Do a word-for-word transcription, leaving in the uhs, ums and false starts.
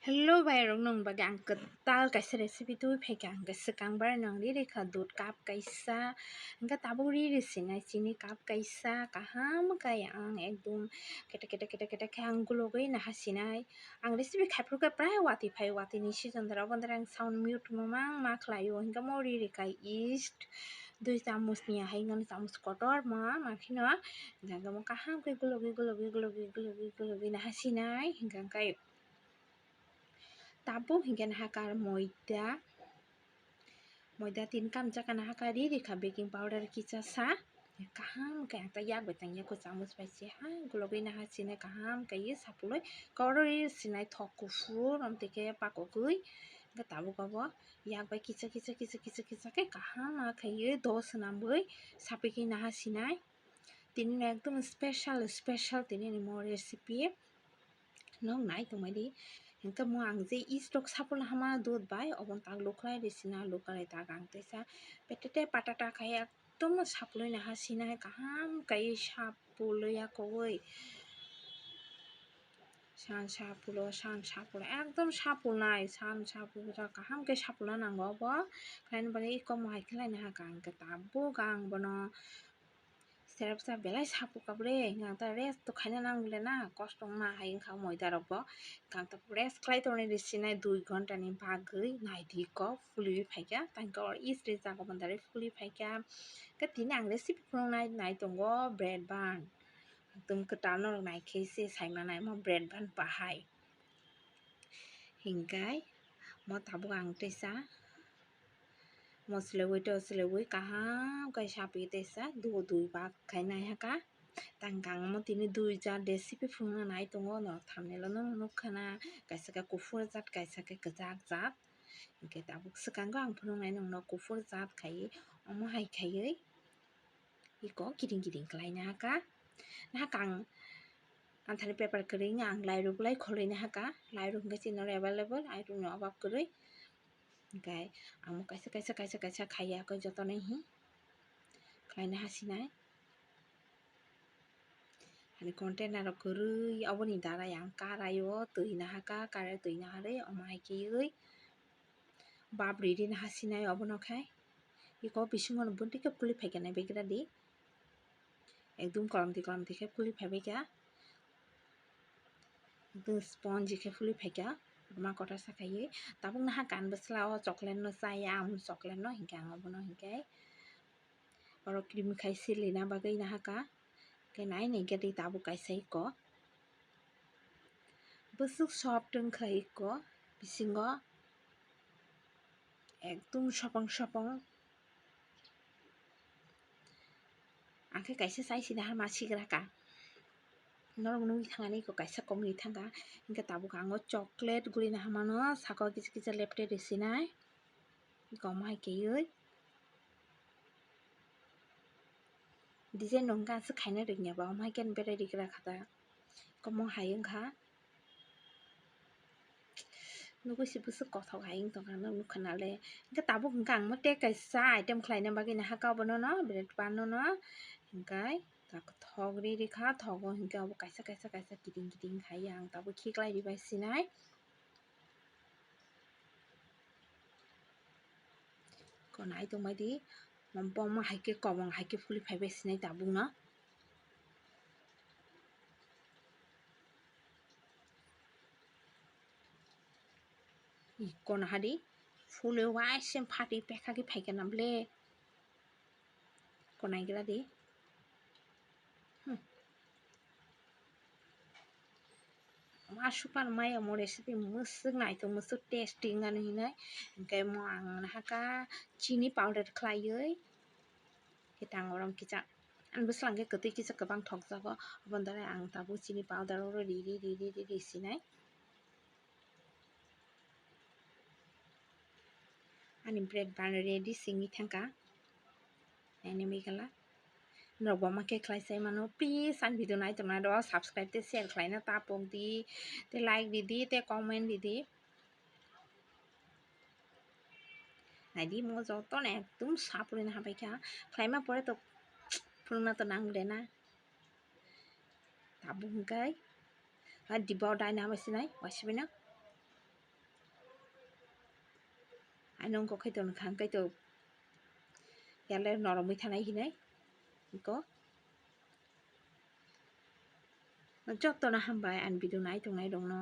Hello bhai rok, nwng bagwi ang kwtal kaisa recipe twi phaikha, hwnkhe swkang bar nwng riri kha dudh cup kaisa, hwnkhe tabuk riri sinai chini cup kaisa, kaham khe ang ekdum kete kete kete kete khe ang gulogwi naha sinai. Ang recipe khaiphuru khe prai watwi phai, watwi ni season dara, obo dara ang sound mute mamang ma khlaio, hwnkhe mo riri kha yeast dui chamus ni hai ngan chamus kotor ma ma khino, hwnkhe mo kaham khe gulogwi gulogwi gulogwi gulogwi gulogwi naha sinai, hwnkhe tabuk hwnkhe nahakha moida, moida tin kam jaka nahakha riri kha baking powder kisa sa, kaham khe ang ta yak bai tang yako chamus bai se ha gulogwi naha sinai kaham khe ye sapuloi koro riri sinai thok kuphur amtwi khe pakogwi hwnkhe tabuk abo yak bai kisa kisa kisa kisa kisa khe kaham ma khe ye dos swnamwi sapikhe naha sinai. Tini no ekdom special special tini ni mo recipe. Nwng nai tongmani, hwnkhe mo ang je yeast rok sapulna hama dudh bai, obo tak lukhlai risi na, lukhlai tak ang teisa petete patata khai ekdom sapulwi naha sinai kaham kai sapulwi ya kowoi. San sapulo, san sapulo, ekdom sapulnai, san sapulo kaham khe sapulna nango obo. Khlaina bagwi iko mo hai khe laina hakha, hwnkhe tabuk ang bono serep sa belai sapu kabule, hwnkhe ang ta rest to khaina nang le na, kosto wngna hai wngkha moida rok bo. Hwnkhe ang ta rest khlai tongnai risi nai dui ghonta ni bagwi, naidi iko fului phaikha, tangkhe oro yeast rijak obo ni dagwi fului phaikha. Hwnkhe tini ang recipe phunuknai nai tongo bread bun. Ekdom kwtal norok naikhe se saimanai omo bread bun bahai. Hingkai mo tabuk ang teisa mo swlaiwi to swlaiwi kaham khe sapi teisa duo dui bak khai nai hakha. Tangkang mo tini dui jat recipe phunukna nai tongo norok thumbnail o no nukha na, kaisa khe kuphur jat kaisa khe kwchak jat. Hingkhe tabuk swkango ang phunuknai nongno kuphur jat khai omo hai khaiwi. Iko kiring kiring khlai nahakha. Nahakha ang anthani paper kwrwi wngya ang lairok lai kholwi nahakha. Lairok hwnkhe chini oro available, lairokni obab kwrwi. Hwnkhe ang kaisa, kaisa, kaisa, kaisa khaiya khe jotono hi khlaina hasinai. Ani container rok kwrwi oboni darai ang karaio twi nahakha, karai twi naharwi omo hai khaiwi bab riri nahasinai obono khai. Iko bisingo no buntui khe fului phaikha nai begra di. Ekdum kolamti kolamti khe fului phaibaikha. Ekdum spongy khe fului phaikha. Ruma kotor sa khaiwi. Tabuk nahakha ang bwsla o chocolate no chaya, amul chocolate no hinkhe ang obono hinkhe. Oro cream khai silina bagwi nahakha. Khe nai nai khe di tabuk kaisa iko. Bwswk soft wngkha iko bisingo. Ekdum sopong sopong. Ang khe kaisa chai sini harma sigra ka. Norok nugwi thangani iko kaisa komwi thangkha. Hingkhe tabuk ang o chocolate gurina hamano saka o kisa kisa lepte rwsinai. Iko omo hai khaiwi. Design rok hwnkhe aswk khaina rwngya ba, omo hai khe berai rwgra kha ta. Omo hai wngkha. Nugui se bwswk kothok hai wng tongkha, nwng nukha nale. Hwnkhe tabuk hwnkhe ang mo tei kaisa item khlaina bagwi nahakha obono no, bread pan no no. Hwnkhe thok riri kha, thogo hwnkhe obo kaisa kaisa kaisa kiting kiting khai ang tabuk khiklai ribai sinai. Konai tongbai di, boma hai khe kobong hai khe fuli phaibai sinai tabuk no. Iko nahadi fuli waise phati pekha khe phaikha na ble. Konai gra di. Hmm. Ma super maya mo recipe mwswk naithok mwswk tasty wngani hinwi. Hwnkhe mo ang nahakha chini powder khlaiwi. Khe tang orom kisa. Ani bwswlang khe kwtwi kisa kwbang thokjago. Aboni dagwi ang tabuk chini powder oro riri riri riri sinai. Ani bread bun ready singwi thangkha. Nainwi gala. Norok bo ma khe khlai sai mano, please ani video nai tongna do subscribe tei share khlaina ta pok di, tei like ridi, tei comment ridi. Naidi mo joto no ekdum sapuri na habai kha, khlaima pore to phunukna to nang le na. Tabuk hwnkhe ha diba o daina habai sinai waisibino. Nung kok khai tong kha, hwnkhe to yale noromwi thanai hinai. Ko jotono hambai ani video nai tongnai rokno.